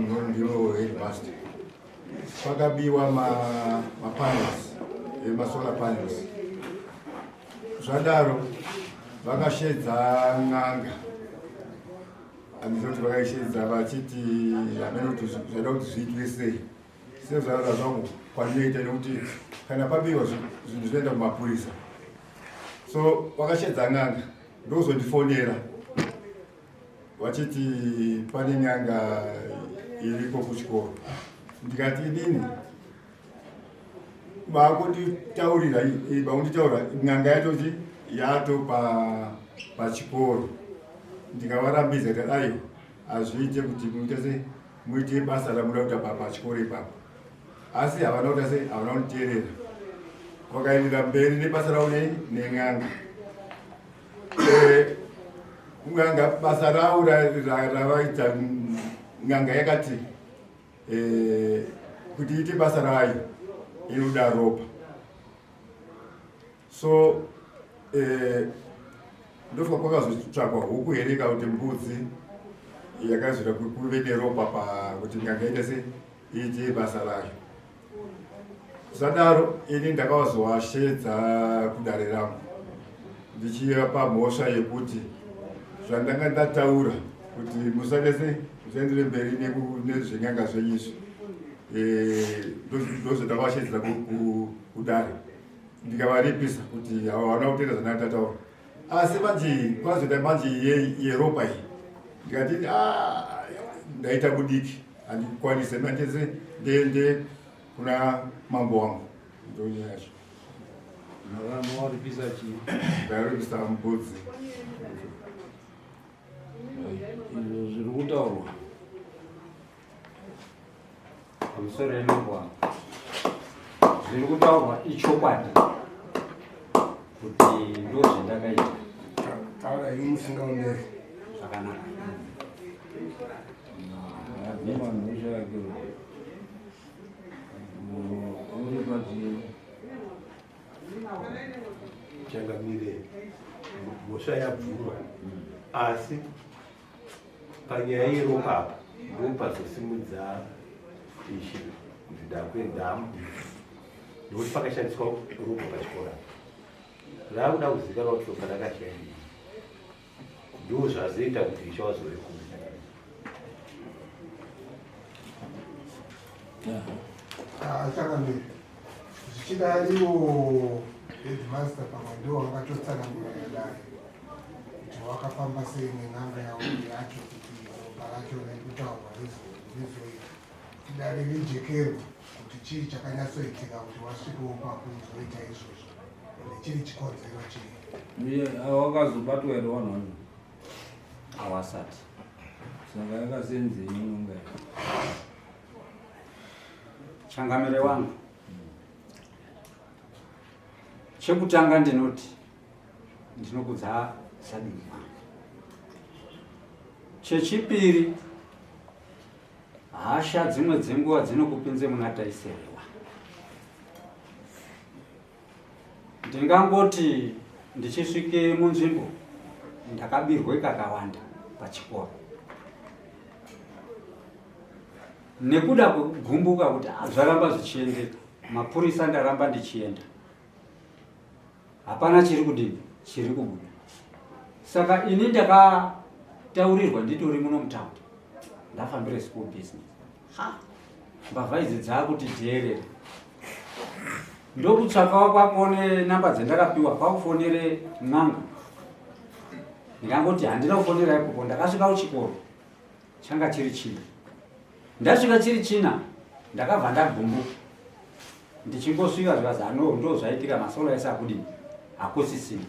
Munhoro, ndivo headmaster. Pakabiwa mapanels, emasolar panels. Zvadaro vakashedza n'anga, handizoti vakaishedza vachiti hameno kuti zvaida kuti zviitwe sei, sezvaura zvangu kwandinoita, nekuti kana pabiwa zvinhu zvinoenda kumapurisa. So vakashedza n'anga, ndokuzondifonera vachiti pane n'anga iriko kuchikoro. Ndikati inini vakunditaurira, vakunditaura n'anga yacho yato pachikoro. Ndikavarambidza kuti aiwa, hazviite kuti muite se muite basa ramuda kuita pachikoro ipapo. Asi havana kuita se havana kunditeerera, vakaendera mberi nebasa ravo nen'anga. N'anga basa ravo ravaita, n'anga yakati kuti iite basa rayo inoda ropa. So ndofunga kwakazotsvakwa huku here kana kuti mbudzi yakazoita kuve neropa pakuti n'anga ite se iite basa rayo. Zvadaro ini ndakazovashedza kudare rangu ndichivapa mhosva yekuti zvandanga ndataura kuti musatese musaendere mberi nezvenyanga zvenyu izvi. Ndozvandakavashedzera kudare, ndikavaripisa kuti havana kutenda zvandanga ndataura. Asi manje kwazoita manje yeropa iyi, ndikati, "Ah, ndaita kudiki, handikwanise manje ndiende kuna mambo wangu." Ndonyaya yacho. Makaripisa chii? Ndaripisa mbudzi. Izvo zviri kutaurwa pamusoro yemambo wangu, zviri kutaurwa ichokwadi kuti ndo zvandakaita. Taura imi musingaomberi. Zvakanaka. Abvuma mhosva yake uri pachii? Changamire, mhosva yabvumwa, asi panyaya yeropa apa ndopazosimudza ishe kuti ndakuendamu, nekuti pakashandiswa ropa pachikoro apa, rakuda kuzikanwa kuti ropa rakashandii. Ndo zvazoita kuti ishe wazove kumi. Changamire, zvichida ivo headmaster pamwe ndo vangatotsanangura dare kuti wakafamba sei nen'anga yavo yacho, kuti ropa racho raikutaurwa rizoita kuti dare rijekerwe kuti chii chakanyatsoitika kuti wasvikewo pakuzoita izvozvo, ende chiri chikonzero chii. Uye wakazobatwa here vanhu vacho? Awasati. Saka yakasenzei n'anga iyi? Changamire wangu, chekutanga ndinoti ndinokudza sadunhu wangu. Chechipiri, hasha dzimwe dzenguva dzinokupinze muna taiserewa. Ndingangoti ndichisvike munzvimbo ndakabirwe kakawanda pachikoro, nekuda kwekugumbuka kuti, "Ah, zvaramba zvichiendeka, mapurisa ndaramba ndichienda, hapana chiri kudini chiri kubuda." Saka ini ndakataurirwa nditori muno mutaundi, ndafambire school business. Ha, mbavha idzi dzaakuti dheerera. Ndokutsvakawo kwakone namba dzendakapiwa, kwakufonere n'anga. Ndikangoti handina kufonera ikoko. Ndakasvika kuchikoro changa chiri China. Ndasvika chiri China, ndakabva ndagumbuka. Ndichingosvika zvikazi ano ndo zvaitika, masolar ese akudini, hakusisina.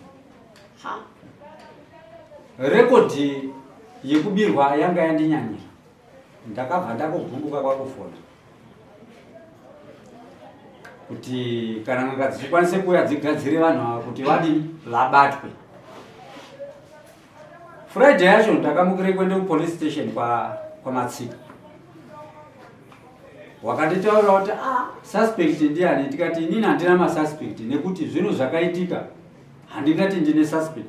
Ha, rekodhi yekubirwa yanga yandinyanyira. Ndakabva ndakugumbuka, kwakufona kuti kana n'anga dzichikwanise kuuya dzigadzire vanhu ava kuti vadini, vabatwe. Friday yacho ndakamukire kuende kupolice station kwaMatsika. Wakanditaurira kuti, ah, suspect ndiani? Tikati inini handina masuspect, nekuti zvinhu zvakaitika handingati ndine suspect,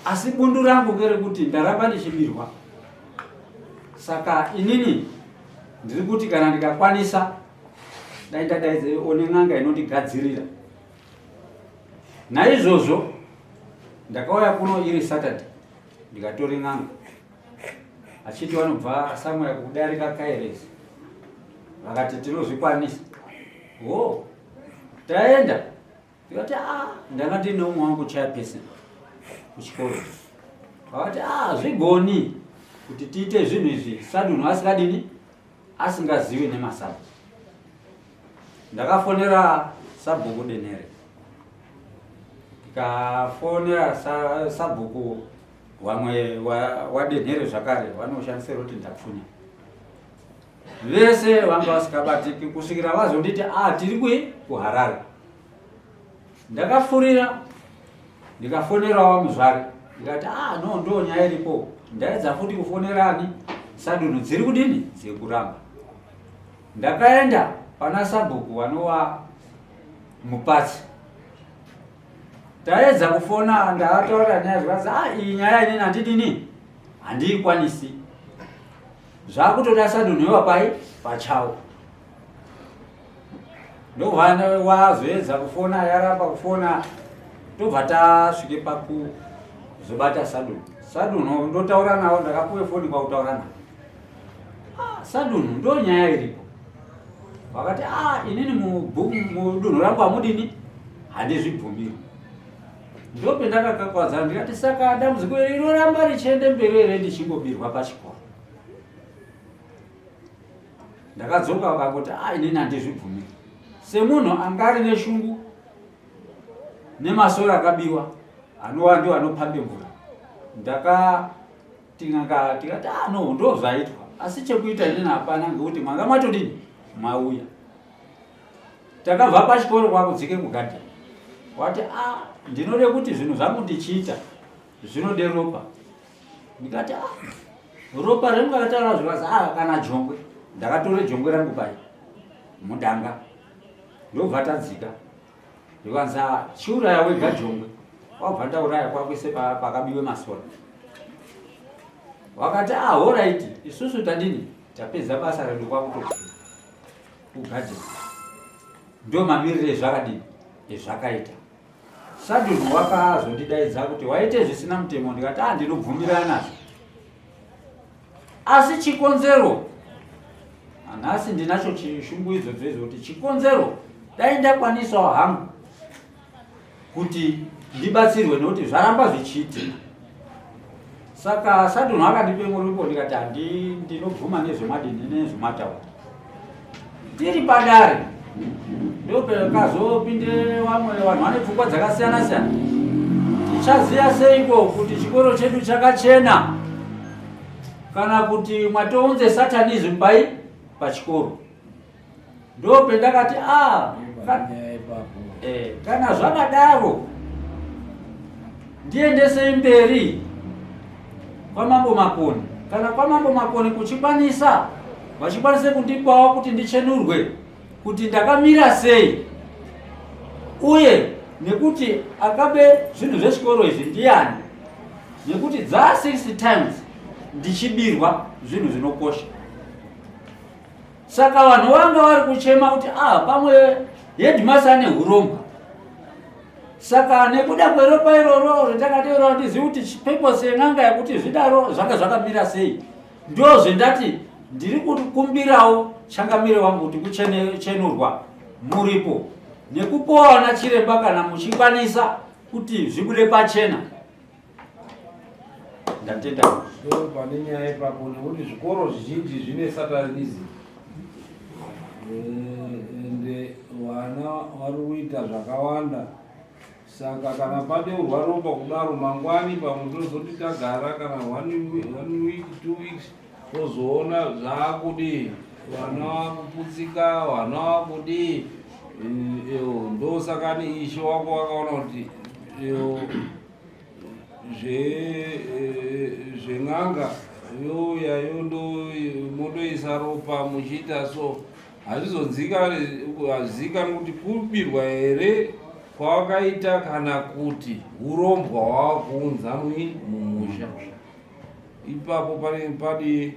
asi bundu rangu ngerekuti ndaramba ndichibirwa. Saka inini Ndiri kuti kana ndikakwanisa dai ndadaidza one n'anga inondigadzirira. Naizvozvo ndakauya kuno iri Saturday ndikatore n'anga achiti vanobva somewhere kudarika Kairezi, vakati tinozvikwanisa. Ho, taenda ndikati a ah, ndanga ndine umwe wangu chairperson kuchikoro, vakati a ah, zvigoni kuti tiite zvinhu izvi sadunhu asingadini asingazivi nemasabhuku. Ndakafonera sabhuku Denhere, ndikafonera sabhuku vamwe waDenhere zvakare vanoshandisa roti Ndapfunya. Vese vanga vasikabatiki kusvikira vazonditi a ah, tiri kui kuHarare. Ndakafurira ndikafonerawo vaMuzvare ndikati a ah, no ndo nyaya iripo. Ndaedza futi kufonerani sadunhu dziri kudini dziri kuramba. Ndakaenda pana sabhuku vanova Mupatsi, taedza kufona ndataura nyaya zvikanzi a ah, iyi nyaya inini handidini handiikwanisi, zvakutoda sadunhu iwapai pachawo. Ndobva wazoedza kufona yaramba kufona, tobva tasvike pakuzobata sadunhu. Sadunhu ndotaura nawo, ndakapuwe foni kwakutaura nawo. Ah, sadunhu ndo nyaya iripo. Vakati ah, inini mudunhu rangu hamudini handizvibvumiri. Ndopendakakakwadzana ndikati saka dambudziko iri rinoramba richiende mberi here ndichingobirwa pachikoro? Ndakadzoka vakangoti ah, inini handizvibvumiri. Semunhu anga ari neshungu nemasoro akabiwa anova ndiwo anopambe mvura, ndakatinganga tikati ah, no ndo zvaitwa, asi chekuita inini hapana ngekuti mwanga matodini mauya. Takabva pachikoro kwakudzike kugadheni, wati ah, ndinode kuti zvinhu zvangu ndichiita zvinode ropa. Ndikati ah, ropa remukataura zvikanzi ah, kana jongwe. Ndakatore jongwe rangu pai mudanga, ndobva tadzika zvikanzi ah, chiuraya wega jongwe. Wabva ndauraya kwakuise pakabiwe masora. Wakati ah, horaiti isusu tadini tapedza basa redu kwakuto kugadheni. Ndo mamirire ezvakadini ezvakaita. Sadunhu wakazondidaidza kuti waite zvisina mutemo, ndikati ah, ndinobvumirana nazvo, asi chikonzero nhasi ndinacho chishungu idzodzo idzo kuti chikonzero dai ndakwanisawo hangu kuti ndibatsirwe nekuti zvaramba zvichiitika. Saka sadunhu akandipe muripo, ndikati handi ndinobvuma nezvemadini nezvemataura. Tiri padare ndopekazopinde vamwe vanhu vane pfungwa dzakasiyana siyana. Tichaziva seiko kuti chikoro chedu chakachena kana kuti mwatounze satanism pai pachikoro? Ndopendakati a ah, eh, kana zvakadaro ndiendesei mberi kwaMambo Makoni. Kana kwaMambo Makoni kuchikwanisa, vachikwanise kundipawo kuti ndichenurwe kuti ndakamira sei, uye nekuti akabe zvinhu zvechikoro izvi ndiyani, nekuti dza 6 times ndichibirwa zvinhu zvinokosha. Saka vanhu vanga vari kuchema kuti ah, pamwe headmaster ane hurombwa. Saka nekuda kweropa iroro randakateura handizivi kuti purpose yen'anga yekuti zvidaro zvanga zvakamira sei. Ndozvendati ndiri kukumbirawo changamire wangu kuti kuchenurwa muripo nekupowa ana chiremba kana muchikwanisa kuti zvibude pachena. Ndatenda. Ndo pane nyaya ipapo nekuti zvikoro zvizhinji zvine satanism ende vana vari kuita zvakawanda, saka kana padeurwa ropa kudaro mangwani pamwe tozoti tagara kana one week 2 weeks tozoona zvaakudii, vana vakuputsika, vana vakudii. Ndosakani ishe wako wakaona kuti zven'anga youya mondoisa ropa muchiita so hazvizozikanwi kuti kubirwa here kwawakaita kana kuti urombwa wawakuunza mumusha. Ipapo pane padi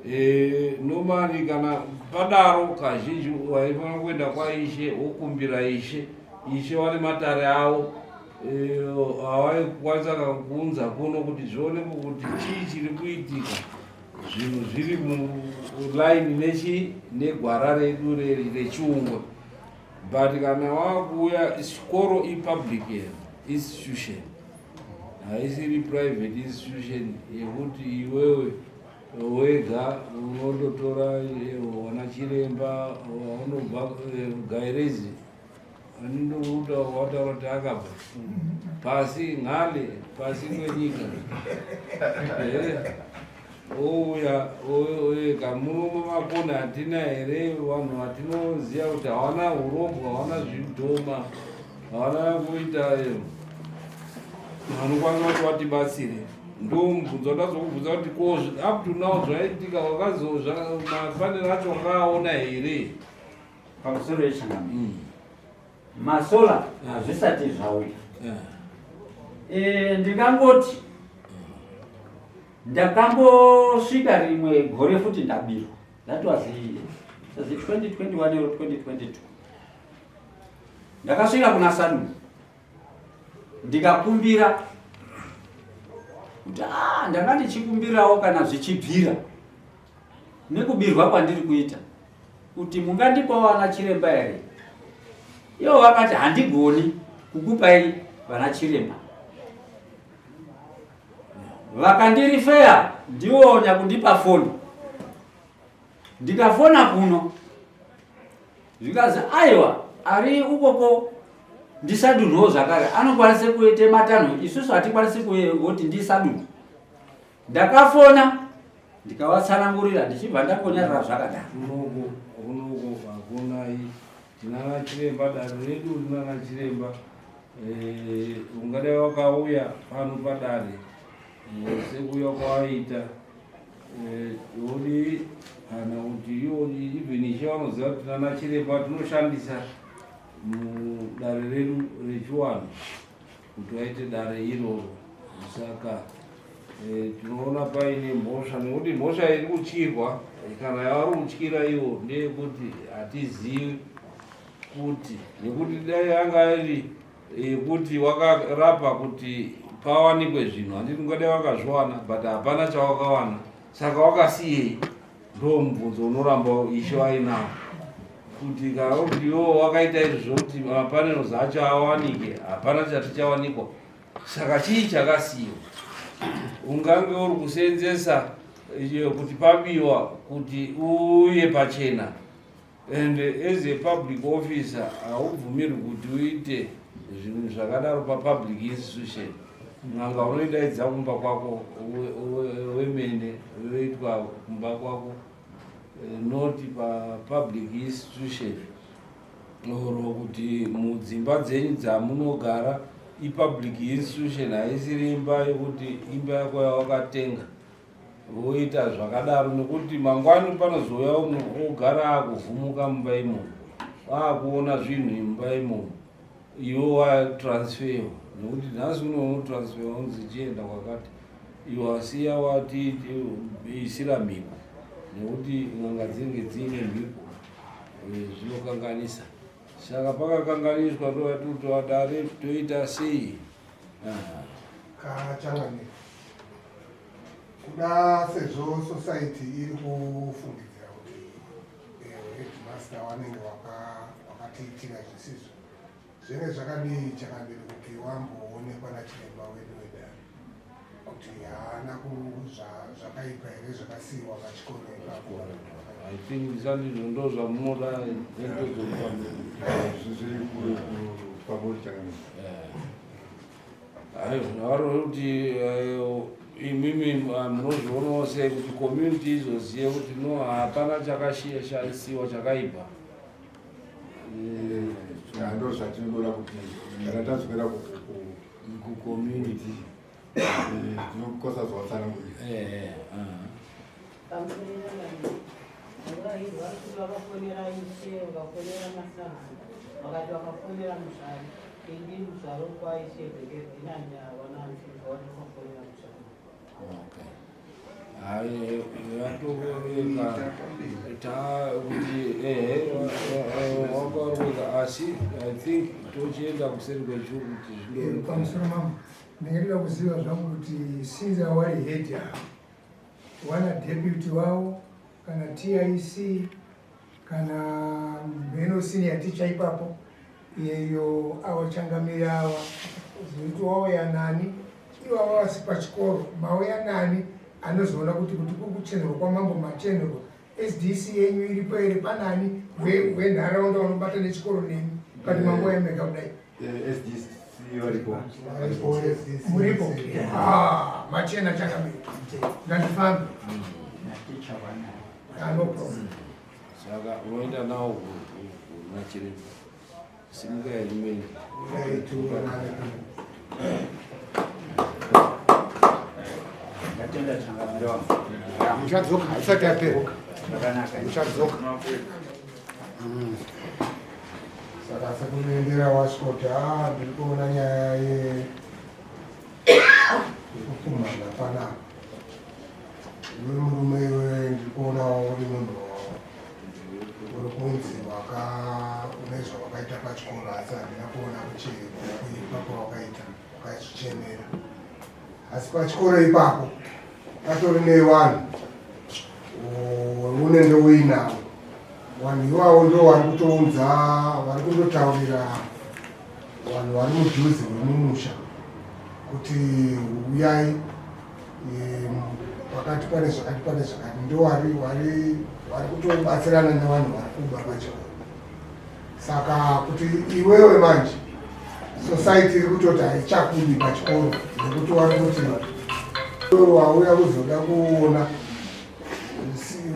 E, normally kana padaro kazhinji waifanira kuenda kwaishe wokumbira ishe. Ishe vane matare avo havaikwanisa kuunza kuno kuti zvionekwe kuti chii chiri kuitika, zvinhu zviri mulaini nechi negwara redu rechiungwe. But kana wakuuya chikoro ipublic institution, haisiri private institution yekuti iwewe wega unondotora wana chiremba waunobva Gairezi anondoruta wataura kuti akabva pasi ngale pasi kwenyika, ouya ega. Muno mumakona hatina here vanhu vatinoziva kuti hawana urombwa, hawana zvidhoma, hawana kuita, vanokwanisa kuti vatibatsire? Ndo mubvunzo ndazokubvunza kuti ko up to now zvaitika mapanel acho wakaaona here? Pamusoro yechangamire, masolar hazvisati zvauya. Ndingangoti ndakambosvika rimwe gore futi ndabirwa. That was 2021 or 2022. Ndakasvika kuna Sadunhu ndikakumbira kuti ndanga ndichikumbirawo kana zvichibvira nekubirwa kwandiri kuita kuti mungandipawo vana chiremba here. Ivo vakati handigoni kukupai vana chiremba. Vakandirifeya ndiwo nyakundipa foni. Ndikafona kuno zvikanzi aiwa, ari ukoko ndisadunhuwo zvakare anokwanisa kuite matanho, isusu hatikwanisi kuti ndisadunhu. Ndakafona ndikavatsanangurira, ndichibva ndangonyarara zvakadaro. Kunoko kunoko hakunai, tinana chiremba, dare redu rinana chiremba. Ungadai wakauya pano padare sekuuya kwawaita odi kana kuti iwo even ishe vanoziva kuti tinana chiremba tinoshandisa mudare redu rechiwanhu kuti vaite dare iroro. Saka tinoona paine mhosva, nekuti mhosva iri kutyirwa kana yavari kutyira iwo ndeyekuti hatizivi kuti, nekuti dai yanga iri yekuti wakarapa kuti pawanikwe zvinhu, handiti ungadai wakazviwana? But hapana chawakawana, saka wakasiyei? Ndo mubvunzo unoramba ishe wainawo kuti kana kuti iwo wakaita izvo zvokuti mapanels acho awanike, hapana chati chawanikwa, saka chii chakasiyiwa? Ungange uri kuseenzesa kuti pabiwa kuti uye pachena, and as a public officer haubvumirwi kuti uite zvinhu zvakadaro papublic institution. N'anga unoidaidza kumba kwako wemene, yoitwa kumba kwako, not papublic institution or kuti mudzimba dzenyu dzamunogara. Ipublic institution, haisiri imba yekuti imba yako yawakatenga voita zvakadaro, nekuti mangwani panozouya umwe ogara akuvhumuka mumba imomo, akuona zvinhu imba imomo, iwe watransferwa, nekuti nhasi uno unotransferwa unzi chienda kwakati, iwe wasiya wati isira mhiko, nekuti n'anga dzinenge dziine mhiko, zvinokanganisa. Saka pakakanganiswa, tovatoti dare toita sei? Kachangamire, kuda sezvo society iri kufungidzira kuti headmaster vanenge wakatiitira zvisizvo, zvinenge zvakadii changamire kuti wamboonekwa nachiremba wedu wedare kuti haana zvakaipa here zvakasiyiwa pachikoro ipapo? I think sandizvo ndo zvamunoda. Zviri pamuri, changamire. Aiwa, kuti imimi munozvionawo sei kuti community izozive kuti no, hapana chakashayisiwa chakaipa? Ndo zvatinoda kuti kana tadzokera kucommunity tinokosa zvavatsanangurira. Pamusoro, vari kuti vakafonera ishe, vakafonera masabhuku, vakati vakafonera muzvari. Indi muzvari kwaishe Bekedhinani hawana anzwa kuti vakafonera muzvari. Okay. Vatoreka ta kuti ehe wanga vari wega asi I think tochienda kuseri kwechuru kuti zvindo pamusoro mambo ndingadida kuziva zvangu kuti since awari head ava wana deputy wavo kana TIC kana mheno senior teacher ipapo iyeyo awachangamire awa zvoiti wauya nani ivava vasi pachikoro mauya nani anozoona kuti kuti kuri kuchenurwa kwamambo machenurwa SDC yenyu iripo here panani wenharaunda vanobata nechikoro nemi kati mambo yamega kudai eh, SDC varipo muripo ah, machena changamire ngandifambe ah, no problem saka unoenda nawo kuna chiremba simuka yerimeni ndatenda changamire wangu muchadzoka haisati yapera zvakanaka muchadzoka saka sekunoendera wasvika kuti a ndiri kuona nyaya yekupumhana panapa iwe murume iwe ndiri kuonawo uri munhu uri kunzi waka une zvawakaita pachikoro asi handina kuona kuipa kwawakaita wakazvichemera asi pachikoro ipapo patori nevanhu unenge uinavo vanhu ivavo ndo vari kutounza vari kundotaurira vanhu vari mudhuze wemumusha kuti uyai pakati pane zvakati pane zvakati ndo vari vari kutobatsirana nevanhu vari kuba pachikoro saka kuti iwewe manje society iri kutoti haichakudi pachikoro nekuti wari kuti wauya kuzoda kuona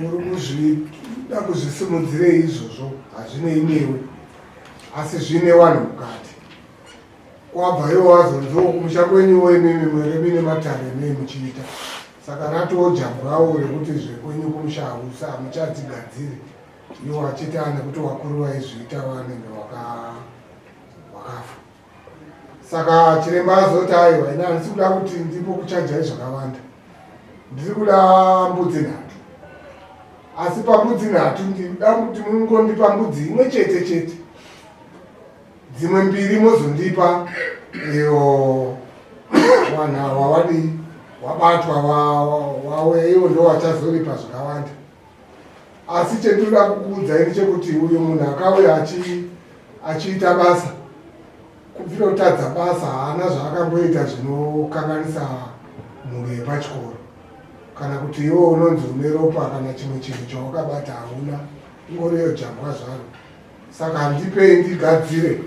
uri kuzvida kuzvisimudzirei izvozvo hazvinei newe asi zvine vanhu mukati kwabva iwo wazonziwo kumusha kwenyuwo imimi mwere mine matare nei muchiita saka ratoo jambwawo rekuti zvekwenyu kumusha hausa hamuchadzigadziri iwo achiti ane kuti wakuru vaizviita vanenge wakafa saka chiremba azoti aiwa ini handisi kuda kuti ndipo kuchajai zvakawanda ndiri kuda mbudzi nhatu asi pambudzi nhatu ndinoda kuti mungondipa mbudzi imwe chete chete dzimwe mbiri mozondipa iyo vanhu ava vadii wabatwa wauya ivo ndo vachazoripa zvakawanda asi chendinoda kukuudzai ndechekuti uyo munhu akauya achiita basa kubvira kutadza basa haana zvaakamboita zvinokanganisa mhuri yepachikoro kana kuti iwo unonzi une ropa kana chimwe chinhu chawakabata hauna ingoriyo jambwa zvaro saka handipei ndigadzire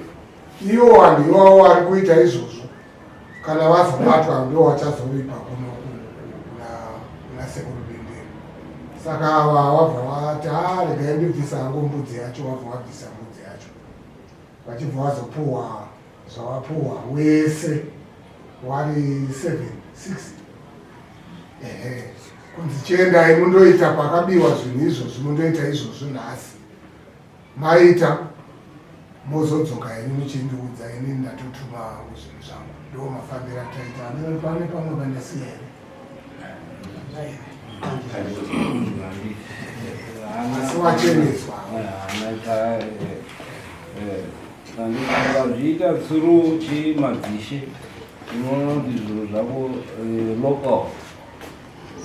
ivo vanhu ivavo vari kuita izvozvo kana vazobatwa ndo vachazoripa kuno kuna sekuru Dendere saka ava wabva vati a ah, regai ndibvisa hangu mbudzi yacho wabva wabvisa mbudzi yacho vachibva vazopuhwa zvavapuhwa wese wari 7 6 ehe kunzi chiendai mundoita pakabiwa zvinhu izvozvi mundoita izvozvo nhasi maita mozodzoka henyu muchindiudza ini ndatotuma hangu zvinhu zvangu ndo mafambiro ataita amene pane pamwe pandasiya here asi wacheneswa ukazviita through chimadzishe unoona kuti zviro zvako eh, local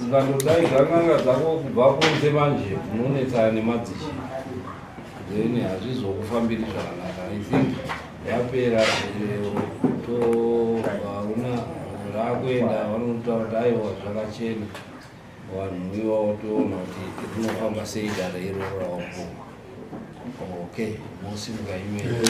Ukandodaidza n'anga dzako kubva kunze manje unonetsana nemadzishe then hazvizokufambiri zvakanaka. I think yapera tovaona rakuenda vanotaura kuti aiwa zvakachena vanhu iwawo toona kuti rinofamba sei dare iroro rawapuwa. Okay, mosimuka imene.